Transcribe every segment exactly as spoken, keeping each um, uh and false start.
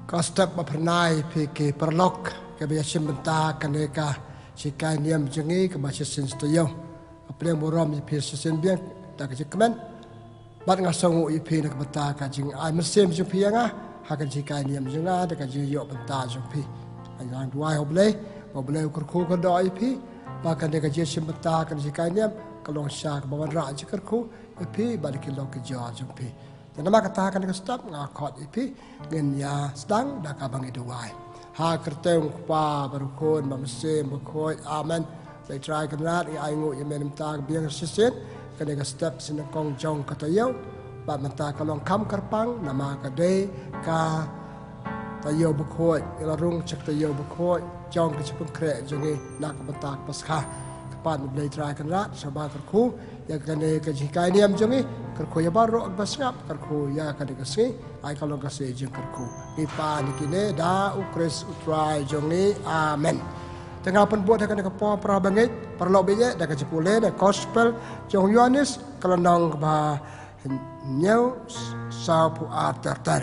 Ka step ba phyrnai phi ki paralok, ka ba ïa shim bynta kane ka jinghikai niam jong ngi, ka ba shisien shi taïew. Ka pdiang burom ïa phi shisien biang da ka jingkmen. Bad nga sngewnguh ïa phi na ka bynta ka jingai mynsiem jong phi ïa nga ha ka jinghikai niam jong nga da ka jingïoh bynta jong phi. Nga duwai ha U Blei, U Blei u kyrkhu kyrdoh ïa phi, ba kane ka jingshim bynta ka jinghikai niam ka long sha kaba wanrah jingkyrkhu ïa phi bad ki lok ki jor jong phi. Te namar kata kane ka step nga khot ïa phi, ngin ïa sdang da kaba ngi duwai. Ha ka kyrteng u Kpa bad u Khun bad u Mynsiem Bakhuid. Amen. Blei Trai Kynrad, ngi ainguh ïa me na ka bynta ka biang shisien. Kane ka step snyngkong jong ka taïew, bad mynta ka long kham kyrpang namar ka dei ka taïew bakhuid. Ngi la rung sha ka taïew bakhuid jong ka jingpynkhreh jong ngi na ka bynta ka Paskha. Kyrpad me Blei Trai Kynrad, sngewbha kyrkhu ïa kane ka jinghikai niam jong ngi, kyrkhu ïa baroh kiba sngap, kyrkhu ïa kane ka sngi, ai ka long ka sngi jingkyrkhu. Ngi pan ïa kine da U Khrist U Trai jong ngi. Amen. Te nga pynbud ha kane ka por, para bangeit, paralok baieit, da ka jingpule na ka Gospel jong u Ïoannis, ka lynnong kaba hynñiew, sawphew ar ter ter.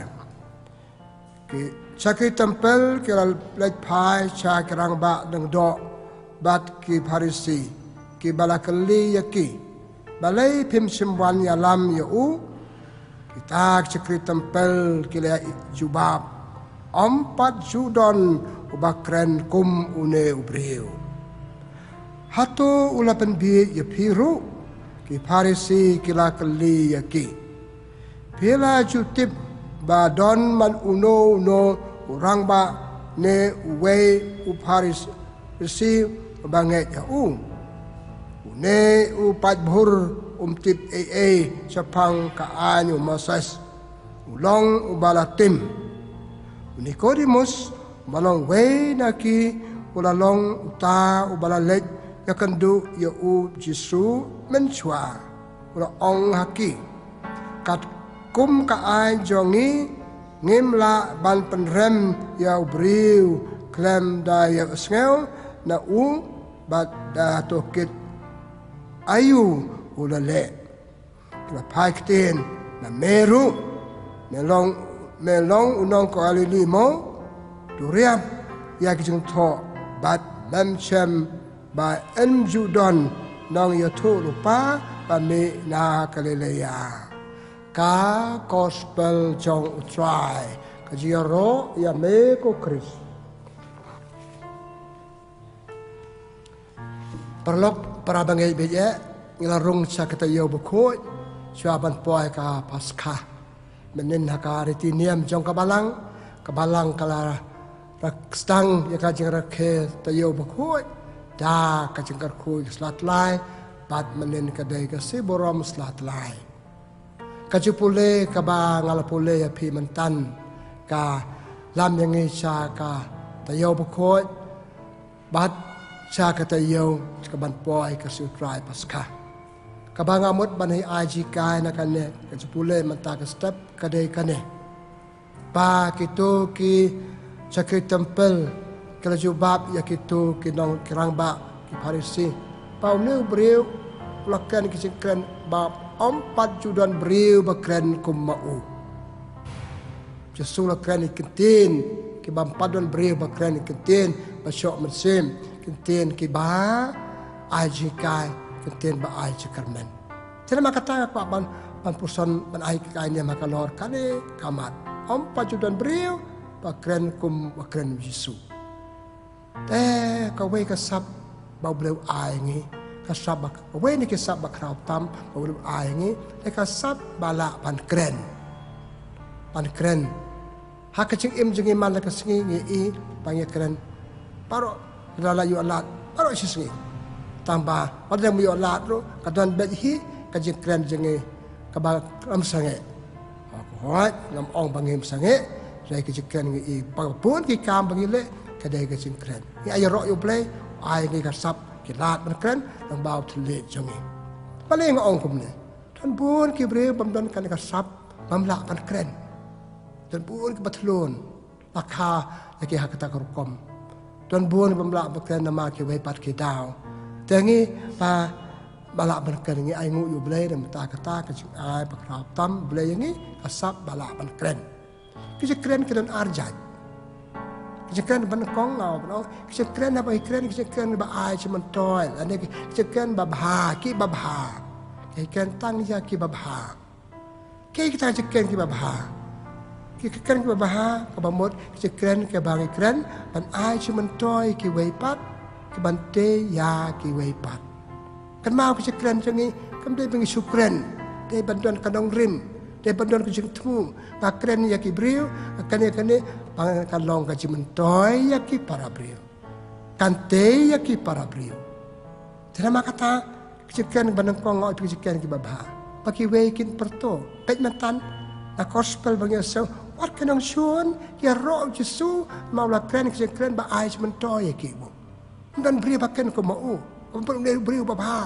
Ki, sha ki templ ki la leit phai sha ki rangbah lyngdoh bad ki Pharisi, kiba la kylli ïa ki, "Balei phim shym wan ïalam ïa u?" Kita ki shakri templ ki la jubab, "Ym pat ju don uba kren kum une u briew." "Hato u la pynbieit ïa phi ruh?" ki Pharisi ki la kylli ïa ki. "Phi la ju tip ba don man uno uno u rangbah ne uwei u Pharisi uba ngeit ha u? Une u paidbah um tip ei ei shaphang ka aiñ u Moses, u long uba la tim. U Nikodemus, uba long uwei na ki, u la long uta uba la leit ïakynduh ïa u Jisu mynshuwa, u la ong ha ki, 'Katkum ka aiñ jong ngi, ngim lah ban pynrem ïa u briew khlem da ïohsngew na u bad da tohkit aïu u la leh.'" Ki la phai ktien, "Na me ruh, me long, me long u nong Galili mo? To riam ïa ki jingthoh bad mem shem ba ym ju don nongïathuhlypa ba mih na Galilea." Ka Gospel jong U Trai. Ka jingïaroh ïa me ko Khrist. Paralok, para bangeit baieit, ngi la rung sha ka taïew bakhuid shuwa ban poi ka Paskha. Mynnin ha ka riti niam jong ka balang, ka balang ka la rak sdang ïa ka jingrakhe taïew bakhuid da ka jingkyrkhu ïa ka sla tlai, bad mynnin ka dei ka sngi burom sla tlai. Ka jingpule kaba nga la pule ïa phi mynta ka lam ïa ngi sha ka taïew bakhuid bad sha ka taïew ka ban poi ka sngi U Trai Paskha. Kaba nga mut ban ai jinghikai na kane ka jingpule mynta ka step ka dei kane, ba kito ki shakri templ ki la jubab ïa kito ki nong, ki rangbah, ki Pharisi, ba une u briew u la kren ki jingkren ba ym pat ju don briew ba kren kum ma u. Jisu la kren ki ktien kiba ym pat don briew ba kren, ki ktien ba shoh mynsiem, ki ktien kiba ai jinghikai, ki ktien ba ai jingkyrmen. Te namar kata nga kwah ban, ban puson, ban ai ka niam ha ka lor kane ka mat. Ym pat ju don briew ba kren kum ba kren u Jisu. Te kawei ka sap ba U Blei u ai ngi, ka sap ba, kawei na ki sap ba khraw tam ba U Blei u ai ngi, te ka sap ba lah ban kren. Ban kren. Ha ka jingim jong ngi man la ka sngi ngi i ba ngi kren baroh, la la ïoh lad baroh shi sngi. Tang ba wat la ïoh lad ruh, ka don beit hi ka jingkren jong ngi kaba ngam sangeh. Hooid, ngam ong ba ngim sangeh, hynrei ka jingkren ngi i ba bun ki kam ba ngi leh ka dei ka jingkren. Ngi ai ïaroh ïa U Blei, ai ngi ka sap, ki lad ban kren, nang ba u thylliej jong ngi. Balei nga ong kumne? Don bun ki briew bym don kane ka sap, bym lah ban kren. Don bun kiba thlun, la kha ïa ki ha kata ka rukom. Don bun bym lah ban kren namar kiwei pat ki daw. Te ngi ba, ba lah ban kren, ngi ainguh ïa U Blei na ka bynta kata ka jingai ba khraw tam U Blei ïa ngi ka sap ba lah ban kren. Ki jingkren ki don ar jait. Ki jingkren ba nyngkong nga ong, ki jingkren ba ngi kren, ki jingkren ba ai jingmyntoi, lane ki jingkren ba bha, ki ba bha. Ki kren tang ïa ki ba bha. Ki kita ki jingkren ki ba bha. Ki kren ki ba bha, kaba mut ki jingkren ki ba ngi kren ban ai jingmyntoi ïa kiwei pat, ki ban tei ïa kiwei pat. Kynmaw, ka jingkren jong ngi kam dei ba ngi shu kren, dei ban don ka nongrim, dei ban don ka jingthmu. Nga kren ïa ki briew, nga kren ïa kane, ba kan long ka jingmyntoi ïa ki para briew, kan tei ïa ki para briew. Te namar kata, ka jingkren ba nyngkong nga ong, ka jingkren ki ba bha, ba kiwei kin pyrto. Peit mynta na gospel ba ngi ïohsngew, wat ki nongshun ki ïaroh Jisu namar u la kren ka jingkren ba ai jingmyntoi ïa ki. Ym don briew ba kren kum u, ym don briew ba bha.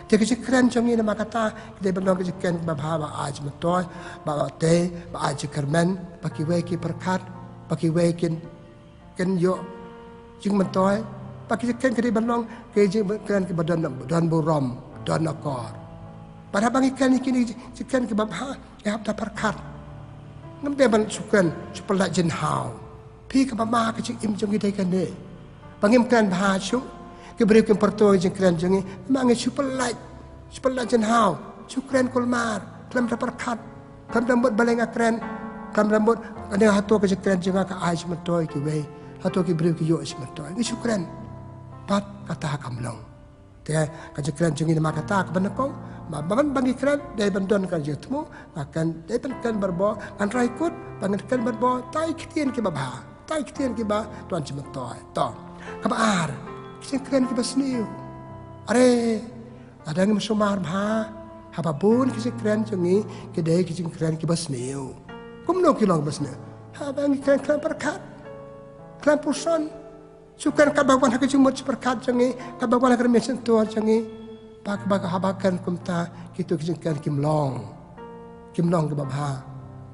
Te ka jingkren jong ngi namar kata ka dei ban long ka jingkren ba bha, ba ai jingmyntoi, ba tei, ba ai jingkyrmen, ba kiwei ki pyrkhat, ba kiwei kin, kin ïoh jingmyntoi. Ba ki jingkren ka dei ban long ki jingkren ki ba don, don burom, don akor. Bad haba ngi kren ïa kine ki jingkren ki ba bha, ngi hap da pyrkhat. Ngim dei ban shu kren shu pyllait jinghaw. Phi, kaba ma ka jingim jong ngi dei kane, ba ngim kren bha shuh, ki briew kim pyrto ïa ka jingkren jong ngi. Ma ngi shu pyllait, shu pyllait jinghaw, shu kren kulmar, khlem da pyrkhat, khlem da mut balei nga kren, khlem da mut, kane, hato ka jingkren jong nga ka ai jingmyntoi ïa kiwei, hato ki briew ki ïoh jingmyntoi. Ngi shu kren. Bad kata kam long. Te ka jingkren jong ngi namar kata, kaba nyngkong, ba, ba, ba ngi kren dei ban don ka jingthmu. Nga kren dei ban kren bha, ngan rai kut ba ngan kren bha, tang ki ktien ki ba bha, tang ki ktien ki ba don jingmyntoi. To, kaba ar, ki jingkren ki ba sniew. Are, lada ngim sumar bha, haba bun ki jingkren jong ngi ki dei ki jingkren ki ba sniew. Kumno ki long ba sniew? Haba ngi kren, khlem pyrkhat, khlem pyrshang. Shu kren katba wan ha ka jingmut jingpyrkhat jong ngi, katba wan ha ka rmiang shyntur jong ngi. Bad, bad haba kren kumta, kito ki jingkren kim long, kim long ki ba bha.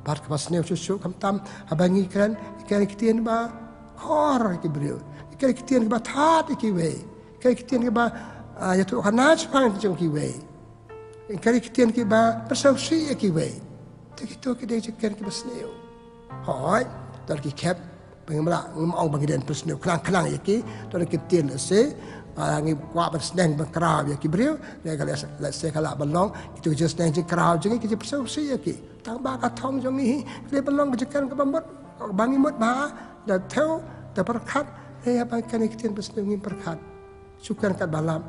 Bad kaba sniew shuh shuh khamtam, haba ngi kren, kren ki ktien ba khor ïa ki briew, kren ki ktien ki ba thad ïa kiwei, kren ki ktien ki ba, ah, ïathuhkhana shaphang jong kiwei, kren ki ktien ki ba pynsngewsih ïa kiwei. Te kito ki dei ki jingkren ki ba sniew. Hooid, don ki khep ba ngim lah, ngim ong ba ngi dei ban pynsniew khnang khnang ïa ki. Don ki ktien lehse, ah, ngi kwah ban sneng ban kraw ïa ki briew, lehse, lehse ka lah ban long kito ki jingsneng jingkraw jong ngi ki jingpynsngewsih ïa ki. Tang ba ka thong jong ngi hi ka dei ban long ka jingkren kaba mut, ba ngi mut bha, da thew, da pyrkhat. Hei, haba ngi kren ki ktien ba sniew ngim pyrkhat. Shu kren katba lap,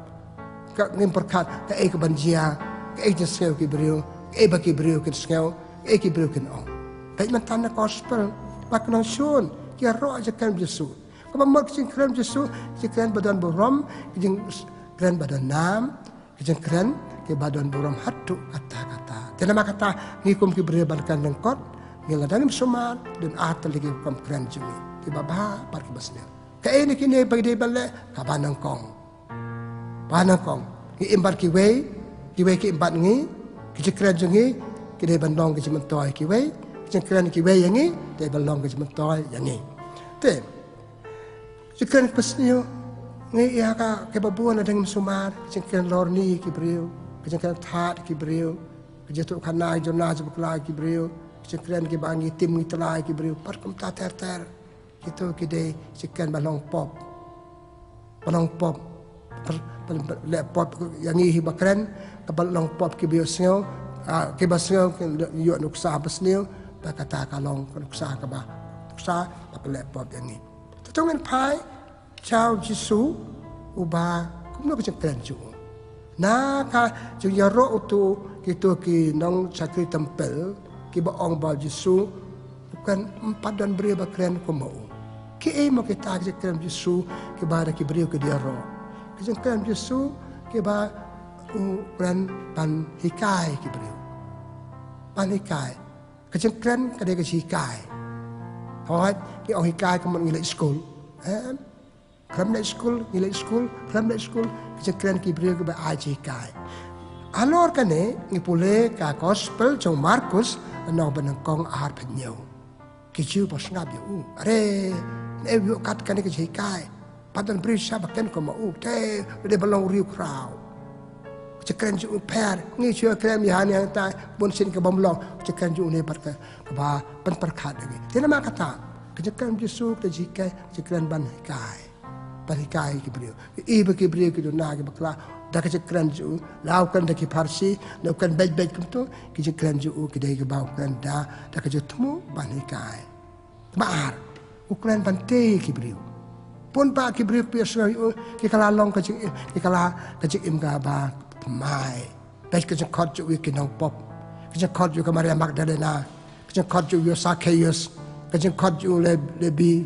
ka, ngim pyrkhat kaei ka ban jia, kaei ka jingsngew ki briew, kaei ba ki briew kin sngew, kaei ki briew kin ong. Peit mynta na gospel, ba ki nongshun ki ïaroh jingkren Jisu. Kaba mut ki jingkren Jisu, ki jingkren ba don burom, ki jingkren ba don nam, ki jingkren ki ba don burom haduh katta katta. Te namar kata, ngi kum ki briew ba kren lyngkot, ngi lada ngim sumar, don ar tylli ki rukom kren jong ngi, ki ba bha bad ki ba sniew. Kaei na kine ba ngi dei ban leh? Kaba nyngkong, ba nyngkong, ngi im bad kiwei, kiwei ki im bad ngi. Ki jingkren jong ngi ki dei ban long ki jingmyntoi ïa kiwei, ki jingkren kiwei ïa ngi dei ban long ki jingmyntoi ïa ngi. Te ki jingkren ki ba sniew, ngi ïa ka, kiba bun lada ngim sumar, ki jingkren lorni ïa ki briew, ki jingkren thad ïa ki briew, ki jingïathuhkhana, jingïathuhkhana bakla ïa ki briew, ki jingkren kiba ngi tim ngi tla ïa ki briew, bad kumta ter ter. Kito ki dei ki jingkren ba long pop, ba long pop, ba, ba, ba leh pop ïa ngi hi ba kren, kaba long pop ki briew sngew, ah, kiba sngew ki ïoh nuksa ba sniew, ba kata ka long ka nuksa kaba, nuksa ba leh pop ïa ngi. Te to ngin phai sha u Jisu, uba kumno ka jingkren jong u. Na ka jingïaroh uto, kito ki nongshakri templ kiba ong ba u Jisu u kren, ym pat don briew ba kren kum u. Kiei mo kita ki jingkren Jisu kiba da ki briew ki ïaroh? Ki jingkren Jisu kiba u kren ban hikai ki briew. Ban hikai. Ka jingkren ka dei ka jinghikai. Hooid, ngi ong hikai ka mut ngi leit skul. Em? Khlem leit skul, ngi leit skul, khlem leit skul, ka jingkren ki briew kiba ai jinghikai. Halor kane, ngi pule ka gospel jong u Markus, lynnong ba nyngkong, arphew hynñiew. Ki Jiw ba sngap ïa u. Are, ne ïoh kat kane ka jinghikai. Pat don briew shisha ba kren kum u. Te, u dei ban long u riewkhraw. Ka jingkren jong u pher, ngi shu kren ïa hangne hangtai, bun sien ka bym long, ka jingkren jong u ne pat ka, kaba pynpyrkhat ïa ngi. Te namar kata, Ka jingkren Jisu ka jingkren, ka jingkren ban hikai, ban hikai ki briew. Ki i ba ki briew ki duna ki bakla da ka jingkren jong u, la u kren da ki Pharisi, la u kren beit beit kumto, ki jingkren jong u ki dei ki ba u kren da, da ka jingthmu ban hikai. Ba ar, u kren ban tei ki briew. Bun ba ki briew phi sngew ïa u, ki kylla long ka jingim, ki kylla ka jingim kaba thymmai. Peit ka jingkhot jong u ïa ki nongpop, ka jingkhot jong u ka Maria Magdalena, ka jingkhot jong u ïa u Sakeus, ka jingkhot jong u Le-, Lebi,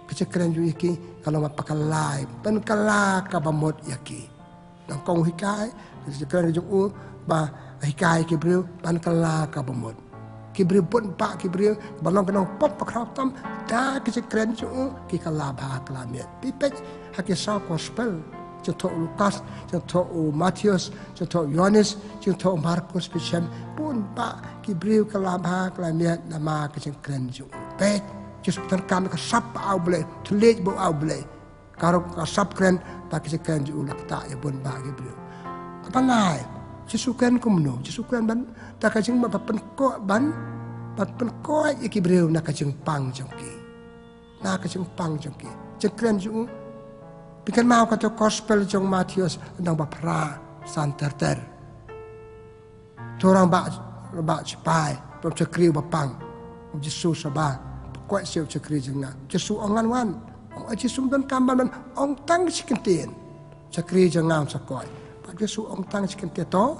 ka jingkren jong u ïa ki ka long ba pynkylla, pynkylla kaba mut ïa ki. Nang kong hikai, ka jingkren jong u ba hikai ki briew ban kylla kaba mut. Ki briew bun ba ki briew ba long ki nongpop ba khraw tam, da ka jingkren jong u ki kylla bha kylla miat. Phi peit ha ki saw gospel, jingthoh u Lukas, jingthoh u Mathaios, jingthoh u Ïoannis, jingthoh u Markos, phi shem bun ba ki briew kylla bha kylla miat namar ka jingkren jong u. Peit, Jisu pyndonkam ka sap ba u Blei, thylliej ba u Blei. Ka ruh ka sap kren, ba ka jingkren jong u la ktah ïa bun ba ki briew. Kaba lai, Jisu kren kumno, Jisu kren ban, da ka jingma ba pynkoit ban, ban pynkoit ïa ki briew na ka jingpang jong ki. Na ka jingpang jong ki. Jingkren jong u. Phi kynmaw kato gospel jong Mathaios lynnong ba phra, san ter ter. To rangbah, rangbah sipai, to shakri ba pang. Jisu sha ba, koit sha u shakri jong nga. Jisu ong ngan wan. Ong, Jisu ym donkam ban ong tang shi kyntien. Shakri jong nga un sa koit. Bad Jisu ong tang shi kyntien to.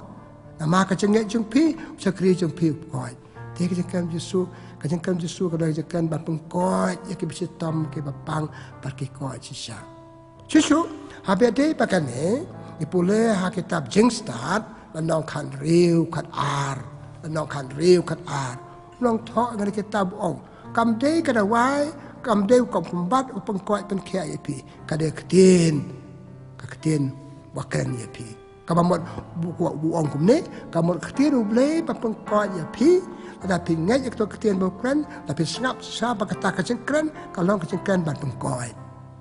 Namar ka jingngeit jong phi, shakri jong phi u koit. Te ka jingkren Jisu, ka jingkren Jisu ka dei ka jingkren ban pynkoit ïa ki ba shitom, ki ba pang, bad ki koit shisha. Shisha, haba ïadei bad kane, ngi pule ha kitab Jingstad, lynnong khathynriew khatar, lynnong khathynriew khatar. Nongthoh ngi ha kitab u ong, kam dei ka dawai, kam dei u kongpymbat u pynkoit pynkhiah ïa phi, ka dei ka ktien, ka ktien ba kren ïa phi. Kaba mut u, u, u ong kumne, ka mut ka ktien u Blei ba pynkoit ïa phi, lada phi ngeit ïa kato ka ktien ba u kren, lada phi sngap shisha ba kata ka jingkren ka long ka jingkren ban pynkoit.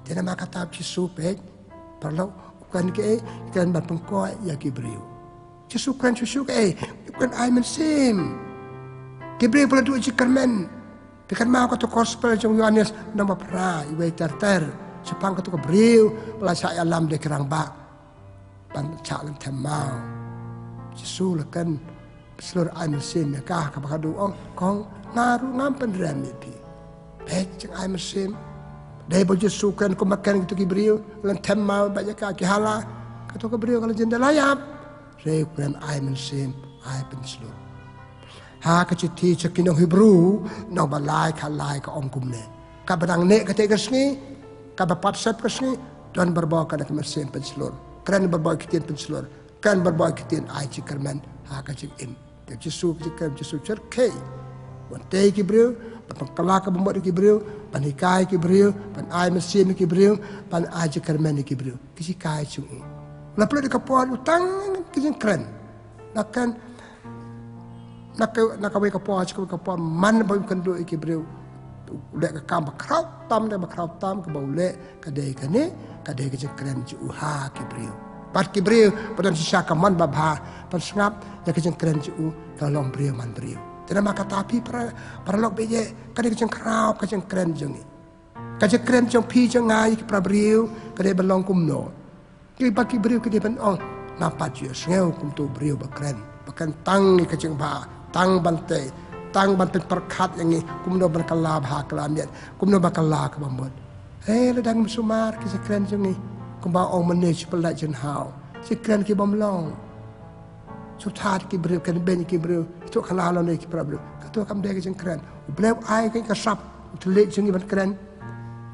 Te namar kata Jisu peit, paralok, u kren kaei, u kren ban pynkoit ïa ki briew. Jisu kren shuh shuh kaei, u kren ai mynsiem. Ki briew ba la duh jingkyrmen. Phi kynmaw kato gospel jong u Ïoannis lynnong ba phra, iwei ter ter. Shaphang kato ka briew ba la shah ïalam da ki rangbah ban shah lynthem maw. Jisu la kren pynshlur ai mynsiem ïa ka, kaba ka duh ong, kong, nga ruh ngam pynrem ïa phi. Peit jingai mynsiem. Dei ba u Jisu kren kumba kren kito ki briew lynthem maw bad ïa ka ki hala. Kato ka briew ka la jin da la ïap. Hynrei u kren ai mynsiem, ai pynshlur. Ha ka shithi sha ki nong Hebru, lynnong ba lai khatlai ka ong kumne. Kaba dang neh kata ka sngi, kaba pat sep ka sngi, don barabor kane ka mynsiem pynshlur. Kren barabor ki ktien pynshlur. Kren barabor ki ktien ai jingkyrmen ha ka jingim. Te Jisu ka jingkren Jisu shyrkhei. Ban tei ki briew, ban pynkylla kaba mut ïa ki briew, ban hikai ki briew, ban ai mynsiem ïa ki briew, ban ai jingkyrmen ïa ki briew. Ki jinghikai jong u. La pynlut ïa ka por u tang ki jingkren. La kren na ka, na kawei ka por sha kawei ka por, man ba u kynduh ïa ki briew. U leh ka kam ba khraw tam, da ba khraw tam kaba u leh, ka dei kane, ka dei ka jingkren jong u ha ki briew. Bad ki briew ba don shisha ka mon babha ban sngap ïa ka jingkren jong u, ka long briew man briew. Te namar kata phi para, paralok baieit, ka dei ka jingkhraw ka jingkren jong ngi. Ka jingkren jong phi jong nga ïa ki para briew ka dei ban long kumno? Kiba ki briew ki dei ban ong, nga pat ju ïohsngew kum uto u briew ba kren, ba kren tang ïa ka jingbha, tang ban tei, tang ban pynpyrkhat ïa ngi kumno ban kylla bha kylla miat, kumno ban kylla kaba mut. Hei, lada ngim sumar ki jingkren jong ngi, kumba ong mynne, shu pynlait jinghaw, jingkren ki bym long. Shu thad ki briew, kren beiñ ki briew, shu kylla lane ki para briew. Kato kam dei ka jingkren. U Blei u ai ka sap, u thylliej jong ngi ban kren,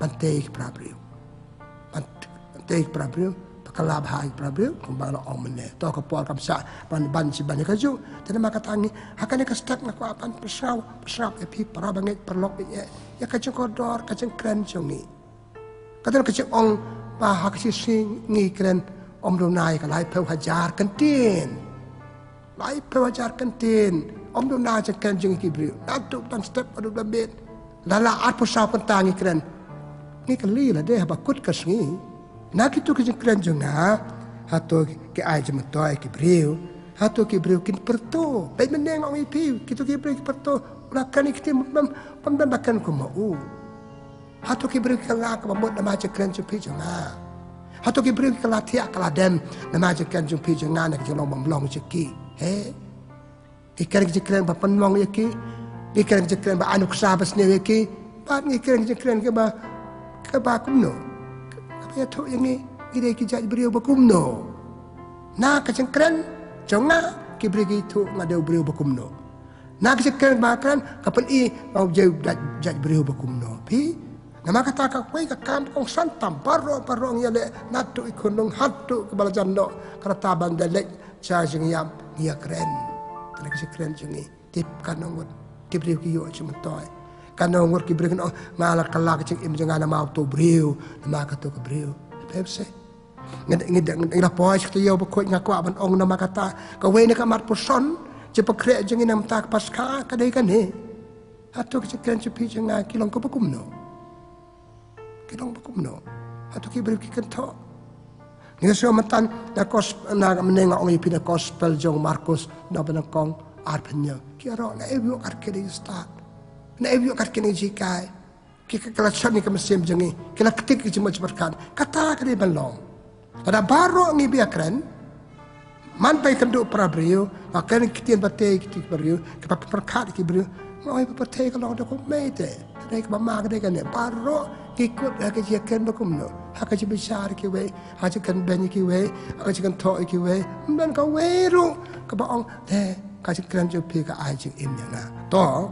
ban tei ki para briew. Ban, ban tei ki para briew, ba kylla bha ki para briew, kumba la ong mynne. To ka por kam shah ban, ban shi ban ïa kajuh. Te namar kata ngi, ha kane ka step nga kwah ban pynsngew, pynsngew ïa phi para bangeit, paralok baieit, ïa ka jingkordor ka jingkren jong ngi. Ka don ka jingong ba ha ka shi sngi ngi kren ym duna ïa ka laiphew hajar kyntien. Laiphew hajar kyntien. Ym duna jingkren jong ngi ki briew. Naduh ba don step haduh ba la miet. La lah arphew saw kynta ngi kren. Ngi kylli lade haba kut ka sngi, na kito ki jingkren jong nga, hato ki ai jingmyntoi ki briew? Hato ki briew kin pyrto? Bad mynne nga ong ïa phi, kito ki briew ki pyrto. La kren ïa ki ktien bym, bym, bym don ba kren kum ma u. Hato ki briew ki kylla kaba mut namar jingkren jong phi jong nga? Hato ki briew ki kylla thiah kylla dem namar jingkren jong phi jong nga ne ka jinglong bym long jong ki? He? Ki kren ki jingkren ba pynmong ïa ki. Ki kren ki jingkren ba ai nuksa ba sniew ïa ki. Bad ki kren ki jingkren kaba, kaba kumno? Kaba ïathuh ïa ngi, ngi dei ki jait briew ba kumno? Na ka jingkren jong nga, ki briew ki ïathuh nga dei u briew ba kumno? Na ka jingkren ba kren, ka pyni nga u jait, jait, jait briew ba kumno? Phi? Namar kata kawei ka kam kongsan tam baroh baroh ngi ïaleh, naduh i khunlung haduh kiba la jan noh, ka rta ban da leit sha jingïap ngi ïakren. Kane ka jingkren jong ngi. Tip katno ngut ki briew ki ïoh jingmyntoi. Katno ngut ki briew kin ong nga la kylla ka jingim jong nga namar uto u briew, namar kato ka briew. Phi seh. Ngi, ngi, ngi, ngi la poi sha ka taïew bakhuid, nga kwah ban ong namar kata kawei na ka mat puson jingpynkhreh jong ngi na ka bynta ka Paskha ka dei kane. Hato ki jingkren jong phi jong nga ki long kaba kumno? Ki long ba kumno? Hato ki briew ki kynthoh? Ngi sngewthuh mynta na gospel, na mynne nga ong ïa phi na gospel jong u Markus, na ba nyngkong arphew hynñiew. Ki ïaroh naei ba ïoh kat kine ki stad, naei ba ïoh kat kine ki jinghikai. Ki, ki, ki la shon ïa ka mynsiem jong ngi, ki la ktik ïa ka jingmut jingpyrkhat. Kata ka dei ban long. Lada baroh ngi ba ïakren, man ba ïakynduh para briew, ba kren ki ktien ba tei ki briew, kiba pyrkhat ki briew, nga ong ba pyrthei ka long da kumne te. Te dei kaba ma ka dei kane. Baroh ngi kut ha ka jingïakren ba kumno? Ha ka jingbishar ïa kiwei, ha ka jingkren beiñ ïa kiwei, ha ka jingkynthoh ïa kiwei. Ym don kawei ruh kaba ong te ka jingkren jong phi ka ai jingim ïa nga. To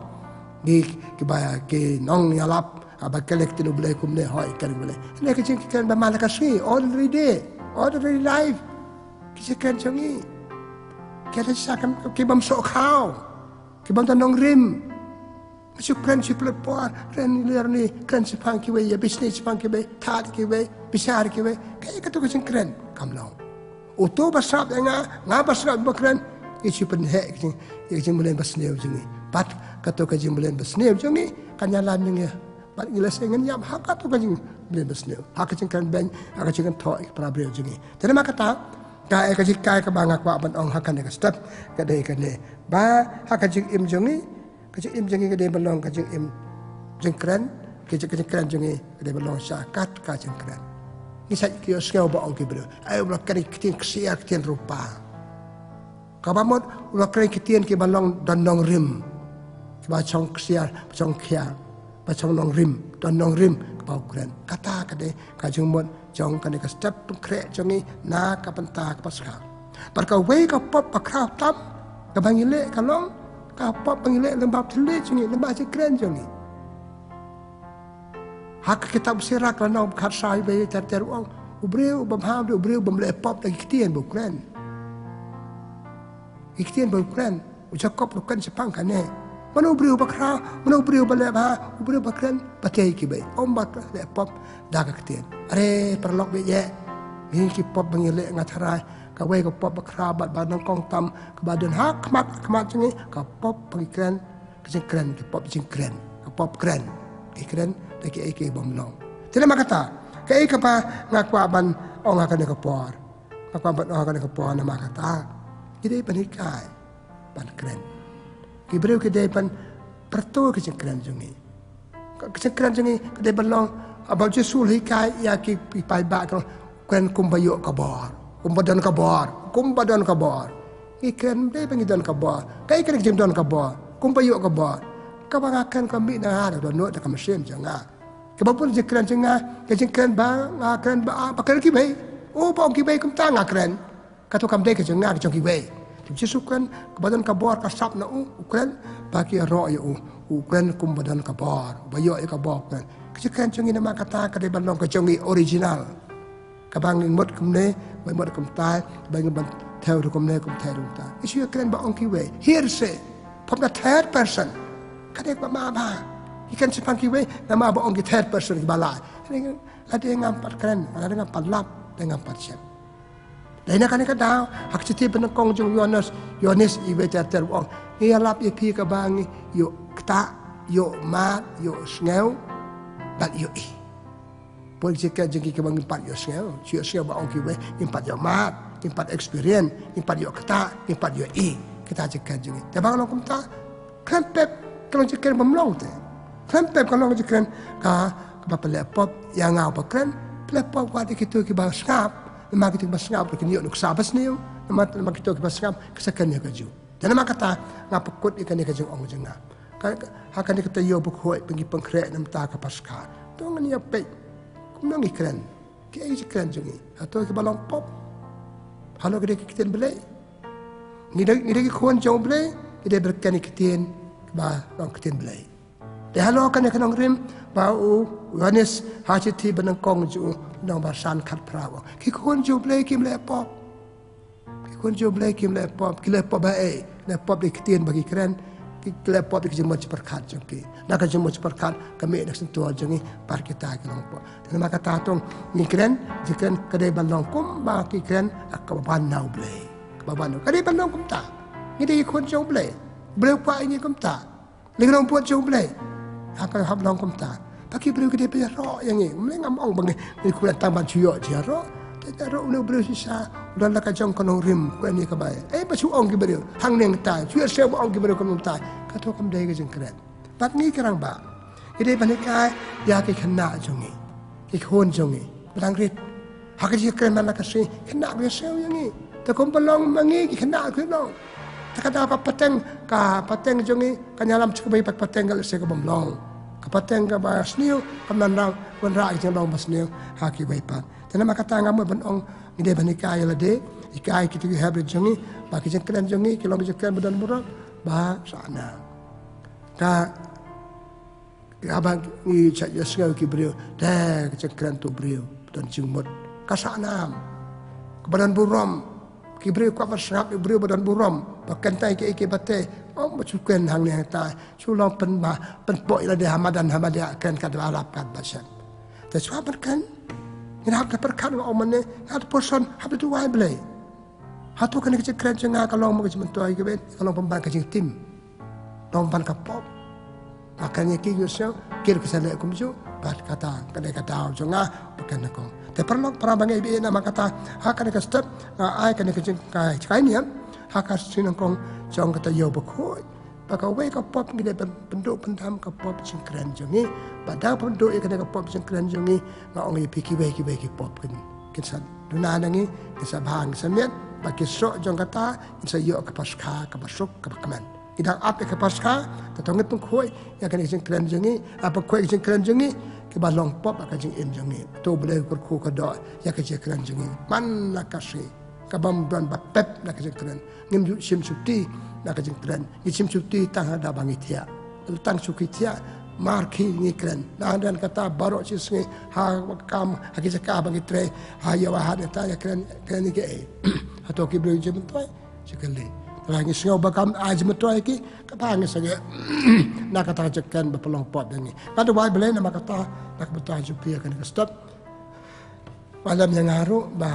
ngi kiba ki nongïalap, haba kren ïa ka ktien U Blei kumne, hooid, kren U Blei. Kane ka jingkren ba man la ka sngi, ordinary day, ordinary life. Ki jingkren jong ngi, ki la shisha ki bym soh khaw, ki bym don nongrim. Shu kren, shu pynlut por, kren ïa lade, kren shaphang kiwei, ïa business shaphang kiwei, thad kiwei, bishar kiwei. Kaei kato ka jingkren? Kam long. Uto ba sngap ïa nga, nga ba sngap ba kren, ngi shu pynheh ïa ka jing, ïa ka jingmlien basniew jong ngi. Bad kato ka jingmlien basniew jong ngi kan ïalam ïa ngi. Bad ngi la sngewthuh ngin ïap ha kato ka jingmlien basniew, ha ka jingkren beiñ, ha ka jingkynthoh ïa ki para briew jong ngi. Te namar kata, kaei ka jinghikai kaba nga kwah ban ong ha kane ka step ka dei kane, ba ha ka jingim jong ngi, ka jingim jong ngi ka dei ban long ka jingim jingkren, ka jing, ka jingkren jong ngi ka dei ban long sha kat ka jingkren. Ngi sa ïohsngew ba ong ki briew, ai, u la kren ktien ksiar, ktien rupa. Kaba mut u la kren ktien kiba long don nongrim, kiba shong ksiar, ba shong khiar, ba shong nongrim, don nongrim kaba u kren. Kata ka dei ka jingmut jong kane ka step pynkhreh jong ngi na ka bynta ka Paskha. Bad kawei ka pop bakhraw tam kaba ngi leh ka long ka pop ba ngi leh lyngba thylliej jong ngi, lyngba jingkren jong ngi. Ha ka kitab Sirak lynnong ba khatsaw, ba ter ter u ong, u briew uba bha u dei u briew uba ym leh pop da ki ktien ba u kren. Ki ktien ba u kren. U Jakob ruh u kren shaphang kane. Mano u briew bakhraw, mano u briew ba leh bha? U briew ba kren, ba tei kiwei, ym ba leh pop da ka ktien. Are paralok ba ïeit, ngi ki pop ba ngi leh, nga tharai kawei ka pop bakhraw bad ba nyngkong tam kaba don ha khmat, khmat jong ngi, ka pop ba ngi kren, ka jingkren, ka pop jingkren, ka pop kren. Ki kren da kiei kiei bym long. Te namar kata, kaei kaba nga kwah ban ong ha kane ka por? Nga kwah ban ong ha kane ka por namar kata, ngi dei ban hikai ban kren. Ki briew ki dei ban pyrto ka jingkren jong ngi. Ka, ka jingkren jong ngi ka dei ban long, haba u Jisu u la hikai ïa ki, ki paidbah, ka long, kren kumba ïoh ka bor, kumba don ka bor, kumba don ka bor. Ngi kren ym dei ba ngi don ka bor. Kaei kane ka jingdon ka bor, kumba ïoh ka bor? Kaba nga kren ka mih na nga, da dohnud da ka mynsiem jong nga. Kaba bun jingkren jong nga, ka jingkren ba nga kren ba, ah, ba kren kiwei. Oh, ba ong kiwei kumta nga kren. Kato kam dei ka jong nga, ka jong kiwei. Te u Jisu u kren, kaba don ka bor ka sap na u, u kren ba ki ïaroh ïa u. U kren kumba don ka bor, ba ïoh ïa ka bor u kren. Ka jingkren jong ngi namar kata ka dei ban long ka jong ngi original. Kaba ngi mut kumne, ba ngi mut kumta, ba ngi ban thew ruh kumne, kum thew ruh kumta. Ngi shu ïakren ba ong kiwei, hearsay, from the third person. Ka dei kaba ma bha. Ngi kren shaphang kiwei namar ba ong ki third person kiba lai. Lada ngam pat kren, lada ngam pat lap, lada ngam pat shem. Dei na kane ka daw, ha ka shithi ba nyngkong jong u Ïoannis, Ïoannis iwei ter ter u ong, ngi ïalap ïa phi kaba ngi ïoh ktah, ïoh mad, ïoh sngew bad ïohi. Poi ka jingkren jong ngi kaba ngim pat ïohsngew, shu ïohsngew ba ong kiwei, ngim pat ïoh mad, ngim pat experience, ngim pat ïoh ktah, ngim pat ïohi. Kita jingkren jong ngi. Te ba ka long kumta, khlem pep ka long jingkren bym long te. Khlem pep ka long jingkren ka, ba pynleh pop ïa nga uba kren, pynleh pop wat ïa kito kiba sngap, namar kito kiba sngap ruh kin ïoh nuksa basniew, namar, namar kito kiba sngap ki sa kren ïa kajuh. Te namar kata nga pynkut ïa kane ka jingong jong nga. Ka, ka, ha kane ka taïew bakhuid ba ngi pynkhreh na bynta ka Paskha, to ngin ïa peit kumno ngi kren. Kiei ki jingkren jong ngi? Hato kiba long pop? Halor ki dei ki ktien Blei? Ngi dei, ngi dei ki khun jong U Blei, ngi dei ban kren ïa ki ktien kiba long ktien Blei. Te halor kane ka nongrim ba u Ïoannis ha shithi banyngkong jong u, lynnong ba san, khatphra, u ong, ki khun jong U Blei kim leh pop. Ki khun jong U Blei kim leh pop, ki leh pop ba ei, leh pop da ki ktien ba ki kren, ki leh pop da ki jingmut jingpyrkhat jong ki. Na ka jingmut jingpyrkhat ka mih na ka shyntur jong ngi, bad kita ki long pop. Te namar kata to ngi kren, jingkren ka dei ban long kumba ki kren, ah, kaba wan na U Blei. Kaba wan, ka dei ban long kumta. Ngi dei ki khun jong U Blei. U Blei u kwah ïa ngi kumta. Lei ka long pop jong U Blei. Ha ka hap long kumta. Ba ki briew ki dei ban ïaroh ïa ngi. Mlei ngam ong ba ngi, ngi kular tang ban shu ïoh jingïaroh. Te ïaroh une U Blei shisha, u don la ka jong ka nongrim, kane ka bai. Eh, ba shu ong ki briew hangne hangtai, shu ïa sngewbha ong ki briew kumta. Kato kam dei ka jingkren. Bad ngi ki rangbah, ngi dei ban hikai ïa ki khynnah jong ngi, ki khun jong ngi, ba dang rit. Ha ka jingkren man la ka sngi, khynnah ki sngew ïa ngi. Te kumba long ma ngi, ki khynnah ki long. Te ka daw ka pateng, ka pateng jong ngi kan ïalam sha kaba, ka pateng ka lehse ka bym long. Ka pateng kaba sniew kan wanrah, wanrah ka jinglong ba sniew ha kiwei pat. Te namar kata nga mut ban ong, ngi dei ban hikai ïa lade, hikai kito ki hep rit jong ngi ba ki jingkren jong ngi ki long ki jingkren ba don burom, ba sah nam. Ka, haba ngi shait ïohsngew ki briew, te ka jingkren to briew don jingmut, ka sah nam, kaba don burom. Ki briew kwah ban sngap ïa u briew ba don burom, ba kren tang ïa kiei kiei ba tei. Ym ba shu kren hangne hangtai, shu long pynbha, pynpoh ïa lade ha madan ha madia, kren katba ïarap katba sep. Te shuwa ban kren, ngin hap ban pyrkhat, nga ong mynne, nga ong to person, hap ban duwai Blei. Hato kane ka jingkren jong nga ka long ma ka jingmyntoi kiwei, ka long pynban ka jingtim? Long pynban ka pop? Nga kren ïa ki, ïohsngew, ki ruh ki sa leh kumjuh. Bad kata ka dei ka daw jong nga ba kren nyngkong. Te paralok, para bangeit ba ïeit, namar kata ha kane ka step nga ai kane ka jing, ka jingkren ïa, ha ka sngi nyngkong jong ka taïew bakhuid, ba kawei ka pop ngi dei ban pynduh pyndam, ka pop jingkren jong ngi. Ba da pynduh ïa kane ka pop jingkren jong ngi, nga ong ïa phi, kiwei kiwei ki pop kin, kin sa duna na ngi, kin sa bha, kin sa miat, ba ki soh jong kata kin sa ïoh ka Paskha kaba suk kaba kmen. Ngi dang ap ïa ka Paskha, te to ngin pynkhuid ïa kane ka jingkren jong ngi, ah, pynkhuid ka jingkren jong ngi, kiba long pop ha ka jingim jong ngi. To U Blei u kyrkhu kyrdoh ïa ka jingkren jong ngi man la ka sngi. Ka bym don ba pep na ka jingkren. Ngim ju shim shuti na ka jingkren. Ngi shim shuti tang haba ngi thiah. Tang shu ki thiah, markhie ngi kren. Naduh kata baroh shi sngi, ha kam, ha ki jaka ba ngi trei, ha ïa wa ha neta ïa kren, kren ïa kiei? Hato ki briew jingmyntoi? Shi kali. Te lada ngi sngew ba kam ai jingmyntoi ïa ki, kaba ngi sangeh na kata ka jingkren ba pynlong pop ïa ngi. Nga duwai Blei namar kata, na ka bynta jong phi ha kane ka step. Wallam ïa nga ruh ba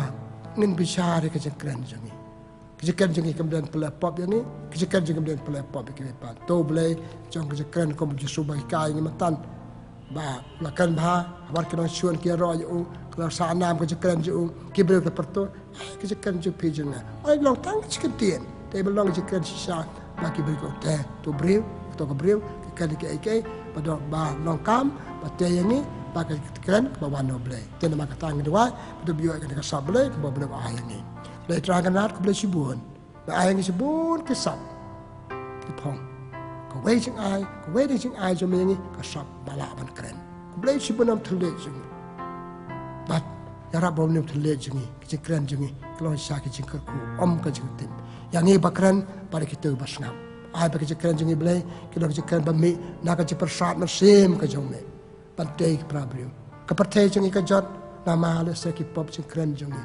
ngin bishar ïa ka jingkren jong ngi. Ka jingkren jong ngi kam dei ban pynleh pop ïa ngi, ka jingkren jong ngi kam dei ban pynleh pop ïa kiwei pat. To U Blei jong ka jingkren, kum U Jisu ba hikai ïa ngi mynta, ba la kren bha, habar ki nongshun ki ïaroh ïa u, ka la sah nam ka jingkren jong u, ki briew ki pyrthut. Ai ka jingkren jong phi jong nga, ai long tang ka jingkren, te ba long ka jingkren shisha ba ki briew ki ong, te to briew, to ka briew ka kren kiei kiei ba don, ba long kam, ba tei ïa ngi, ba ka jingkren ba wan na U Blei. Te namar kata ngi duwai ba to ïoh ïa kane ka sap Blei kaba U Blei u ai ïa ngi. Blei Trai Kynrad, khublei shibun. Ba ai ïa ngi shibun ki sap ki phong. Kawei jingai, kawei na jingai jong me ïa ngi, ka sap ba lah ban kren. Khublei shibun ïa u thylliej jong ngi. Bad ïarap ba une u thylliej jong ngi, ka jingkren jong ngi ka long shisha ka jingkyrkhu, ym ka jingtim ïa ngi ba kren bad ïa kito ba sngap. Ai ba ka jingkren jong ngi Blei ka long ka jingkren ba mih na ka jingpyrsad mynsiem ka jong me ban tei ki para briew. Ka pyrthei jong ngi ka jot namar lehse ki pop jingkren jong ngi.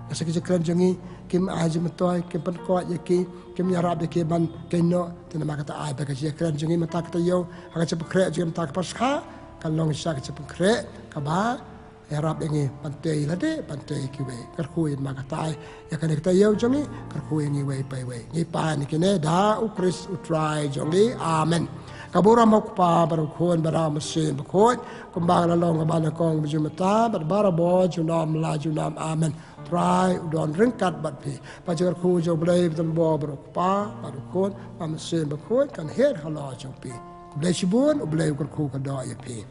Lehse ki jingkren jong ngi kim ai jingmyntoi, kim pynkoit ïa ki, kim ïarap ïa ki ban kynnoh. Te namar kata ai ba ka jingkren jong ngi mynta ka taïew, ha ka jingpynkhreh jong ngi mynta ka Paskha, kan long shisha ka jingpynkhreh kaba ïarap ïa ngi ban tei ïa lade, ban tei ïa kiwei. Kyrkhu ïa ngi namar kata, ïa kane ka taïew jong ngi, kyrkhu ïa ngi iwei pa iwei. Ngi pan ïa kine da U Khrist U Trai jong ngi. Amen. Ka burom ha U Kpa bad U Khun bad U Mynsiem Bakhuid, kumba la long kaba nyngkong, mynta bad barabor, junom la junom. Amen. Trai u don ryngkat bad phi. Ba ka jingkyrkhu jong U Blei ba donbor bad U Kpa bad U Khun bad U Mynsiem Bakhuid kan hiar halor jong phi. Khublei shibun, U Blei u kyrkhu kyrdoh ïa phi.